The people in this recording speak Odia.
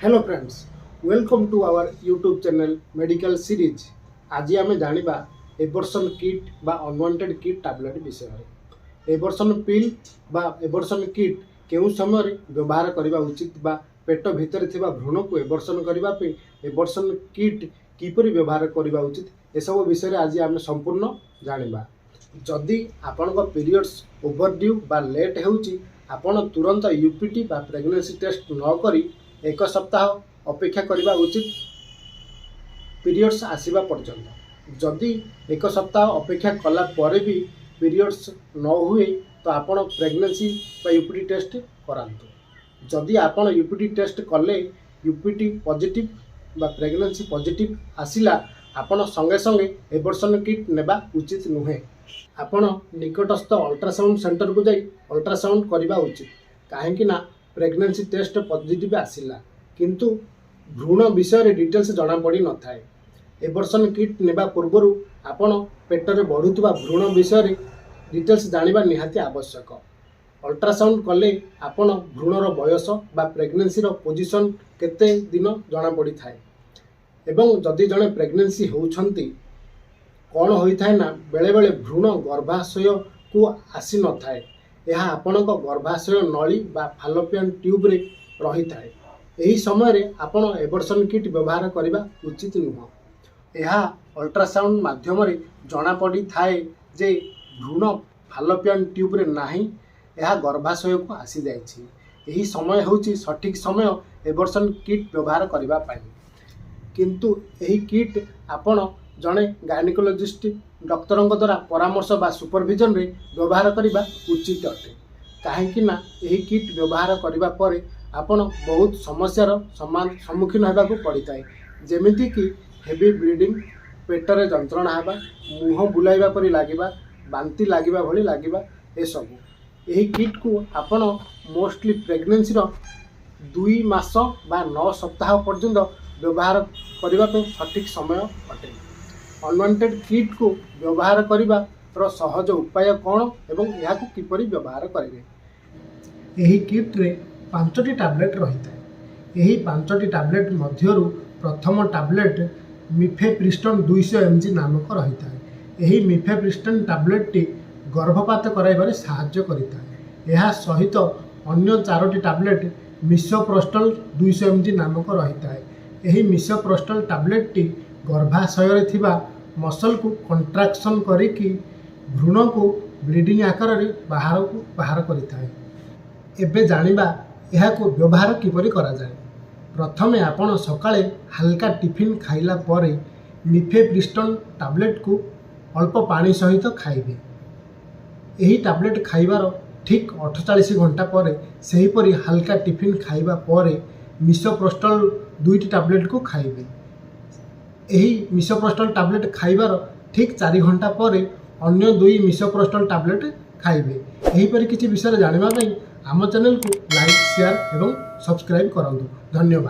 Hello friends, welcome to our YouTube channel Medical Series. ଆଜି ଆମେ ଜାଣିବା ଏବର୍ସନ୍ କିଟ୍ ବା ଅନୱାଣ୍ଟେଡ୍ କିଟ୍ ଟାବଲେଟ୍ ବିଷୟରେ। ଏବର୍ସନ୍ ପିଲ୍ ବା ଏବର୍ସନ୍ କିଟ୍ କେଉଁ ସମୟରେ ବ୍ୟବହାର କରିବା ଉଚିତ ବା ପେଟ ଭିତରେ ଥିବା ଭ୍ରୂଣକୁ ଏବର୍ସନ୍ କରିବା ପାଇଁ ଏବର୍ସନ୍ କିଟ୍ କିପରି ବ୍ୟବହାର କରିବା ଉଚିତ, ଏସବୁ ବିଷୟରେ ଆଜି ଆମେ ସମ୍ପୂର୍ଣ୍ଣ ଜାଣିବା। ଯଦି ଆପଣଙ୍କ ପିରିୟଡ଼୍ସ ଓଭରଡ୍ୟୁ ବା ଲେଟ୍ ହେଉଛି, ଆପଣ ତୁରନ୍ତ ୟୁପିଟି ବା ପ୍ରେଗନେନ୍ସି ଟେଷ୍ଟ ନ କରି ଏକ ସପ୍ତାହ ଅପେକ୍ଷା କରିବା ଉଚିତ ପିରିୟଡ଼୍ସ ଆସିବା ପର୍ଯ୍ୟନ୍ତ। ଯଦି ଏକ ସପ୍ତାହ ଅପେକ୍ଷା କଲା ପରେ ବି ପିରିୟଡ଼୍ସ ନ ହୁଏ, ତ ଆପଣ ପ୍ରେଗନେନ୍ସି ବା ୟୁପିଟି ଟେଷ୍ଟ କରାନ୍ତୁ। ଯଦି ଆପଣ ୟୁପିଟି ଟେଷ୍ଟ କଲେ, ୟୁପିଟି ପଜିଟିଭ୍ ବା ପ୍ରେଗନେନ୍ସି ପଜିଟିଭ୍ ଆସିଲା, ଆପଣ ସଙ୍ଗେ ସଙ୍ଗେ ଏବର୍ସନ୍ କିଟ୍ ନେବା ଉଚିତ ନୁହେଁ। ଆପଣ ନିକଟସ୍ଥ ଅଲ୍ଟ୍ରାସାଉଣ୍ଡ ସେଣ୍ଟରକୁ ଯାଇ ଅଲ୍ଟ୍ରାସାଉଣ୍ଡ କରିବା ଉଚିତ। କାହିଁକି ନା ପ୍ରେଗନେନ୍ସି ଟେଷ୍ଟ ପଜିଟିଭ୍ ଆସିଲା, କିନ୍ତୁ ଭ୍ରୂଣ ବିଷୟରେ ଡିଟେଲ୍ସ ଜଣାପଡ଼ି ନଥାଏ। ଏବର୍ସନ୍ କିଟ୍ ନେବା ପୂର୍ବରୁ ଆପଣ ପେଟରେ ବଢ଼ୁଥିବା ଭ୍ରୂଣ ବିଷୟରେ ଡିଟେଲ୍ସ ଜାଣିବା ନିହାତି ଆବଶ୍ୟକ। ଅଲ୍ଟ୍ରାସାଉଣ୍ଡ କଲେ ଆପଣ ଭ୍ରୂଣର ବୟସ ବା ପ୍ରେଗନେନ୍ସିର ପୋଜିସନ୍ କେତେ ଦିନ ଜଣାପଡ଼ିଥାଏ। ଏବଂ ଯଦି ଜଣେ ପ୍ରେଗନେନ୍ସି ହେଉଛନ୍ତି, କ'ଣ ହୋଇଥାଏ ନା ବେଳେବେଳେ ଭ୍ରୂଣ ଗର୍ଭାଶୟକୁ ଆସିନଥାଏ। ଏହା ଆପଣଙ୍କ ଗର୍ଭାଶୟ ନଳୀ ବା ଫାଲୋପିଆନ୍ ଟ୍ୟୁବରେ ରହିଥାଏ। ଏହି ସମୟରେ ଆପଣ ଏବର୍ସନ୍ କିଟ୍ ବ୍ୟବହାର କରିବା ଉଚିତ ନୁହଁ। ଏହା ଅଲ୍ଟ୍ରାସାଉଣ୍ଡ ମାଧ୍ୟମରେ ଜଣାପଡ଼ିଥାଏ ଯେ ଭ୍ରୂଣ ଫାଲୋପିଆନ୍ ଟ୍ୟୁବରେ ନାହିଁ, ଏହା ଗର୍ଭାଶୟକୁ ଆସିଯାଇଛି। ଏହି ସମୟ ହେଉଛି ସଠିକ୍ ସମୟ ଏବର୍ସନ୍ କିଟ୍ ବ୍ୟବହାର କରିବା ପାଇଁ। କିନ୍ତୁ ଏହି କିଟ୍ ଆପଣ ଜଣେ ଗାଇନିକୋଲୋଜିଷ୍ଟ ଡକ୍ଟରଙ୍କ ଦ୍ୱାରା ପରାମର୍ଶ ବା ସୁପରଭିଜନରେ ବ୍ୟବହାର କରିବା ଉଚିତ ଅଟେ। କାହିଁକି ନା ଏହି କିଟ୍ ବ୍ୟବହାର କରିବା ପରେ ଆପଣ ବହୁତ ସମସ୍ୟାର ସମ୍ମୁଖୀନ ହେବାକୁ ପଡ଼ିଥାଏ, ଯେମିତିକି ହେଭି ବ୍ଲିଡ଼ିଂ, ପେଟରେ ଯନ୍ତ୍ରଣା ହେବା, ମୁହଁ ବୁଲାଇବା ପରି ଲାଗିବା, ବାନ୍ତି ଲାଗିବା ଭଳି ଲାଗିବା, ଏସବୁ। ଏହି କିଟ୍କୁ ଆପଣ ମୋଷ୍ଟଲି ପ୍ରେଗନେନ୍ସିର 2 ମାସ ବା 9 ସପ୍ତାହ ପର୍ଯ୍ୟନ୍ତ ବ୍ୟବହାର କରିବା ପାଇଁ ସଠିକ୍ ସମୟ ଅଟେ। ଅନୱାଣ୍ଟେଡ୍ କିଟ୍କୁ ବ୍ୟବହାର କରିବାର ସହଜ ଉପାୟ କ'ଣ ଏବଂ ଏହାକୁ କିପରି ବ୍ୟବହାର କରିବେ? ଏହି କିଟ୍ରେ ପାଞ୍ଚଟି ଟାବଲେଟ୍ ରହିଥାଏ। ଏହି ପାଞ୍ଚଟି ଟାବଲେଟ୍ ମଧ୍ୟରୁ ପ୍ରଥମ ଟାବଲେଟ୍ ମିଫେପ୍ରିଷ୍ଟନ୍ 200 ଏମ୍ଜି ନାମକ ରହିଥାଏ। ଏହି ମିଫେପ୍ରିଷ୍ଟନ୍ ଟାବଲେଟ୍ଟି ଗର୍ଭପାତ କରାଇବାରେ ସାହାଯ୍ୟ କରିଥାଏ। ଏହା ସହିତ ଅନ୍ୟ ଚାରୋଟି ଟାବଲେଟ୍ ମିସୋପ୍ରୋଷ୍ଟଲ୍ 200 ଏମ୍ଜି ନାମକ ରହିଥାଏ। ଏହି ମିସୋପ୍ରୋଷ୍ଟଲ୍ ଟାବଲେଟ୍ଟି ଗର୍ଭାଶୟରେ ଥିବା ମସଲ୍କୁ କଣ୍ଟ୍ରାକ୍ସନ୍ କରିକି ଭ୍ରୂଣକୁ ବ୍ଲିଡ଼ିଂ ଆକାରରେ ବାହାରକୁ ବାହାର କରିଥାଏ। ଏବେ ଜାଣିବା ଏହାକୁ ବ୍ୟବହାର କିପରି କରାଯାଏ। ପ୍ରଥମେ ଆପଣ ସକାଳେ ହାଲକା ଟିଫିନ୍ ଖାଇଲା ପରେ ମିଫେପ୍ରିଷ୍ଟନ୍ ଟାବଲେଟ୍କୁ ଅଳ୍ପ ପାଣି ସହିତ ଖାଇବେ। ଏହି ଟାବଲେଟ୍ ଖାଇବାର ଠିକ୍ 48 ଘଣ୍ଟା ପରେ ସେହିପରି ହାଲକା ଟିଫିନ୍ ଖାଇବା ପରେ ମିସୋପ୍ରୋଷ୍ଟଲ୍ ଦୁଇଟି ଟାବଲେଟ୍କୁ ଖାଇବେ। ଏହି ମିସୋପ୍ରୋଷ୍ଟଲ୍ ଟାବଲେଟ୍ ଖାଇବାର ଠିକ୍ 4 ଘଣ୍ଟା ପରେ ଅନ୍ୟ ଦୁଇ ମିସୋପ୍ରୋଷ୍ଟଲ୍ ଟାବଲେଟ୍ ଖାଇବେ। ଏହିପରି କିଛି ବିଷୟରେ ଜାଣିବା ପାଇଁ ଆମ ଚ୍ୟାନେଲକୁ ଲାଇକ୍, ସେୟାର ଏବଂ ସବସ୍କ୍ରାଇବ୍ କରନ୍ତୁ। ଧନ୍ୟବାଦ।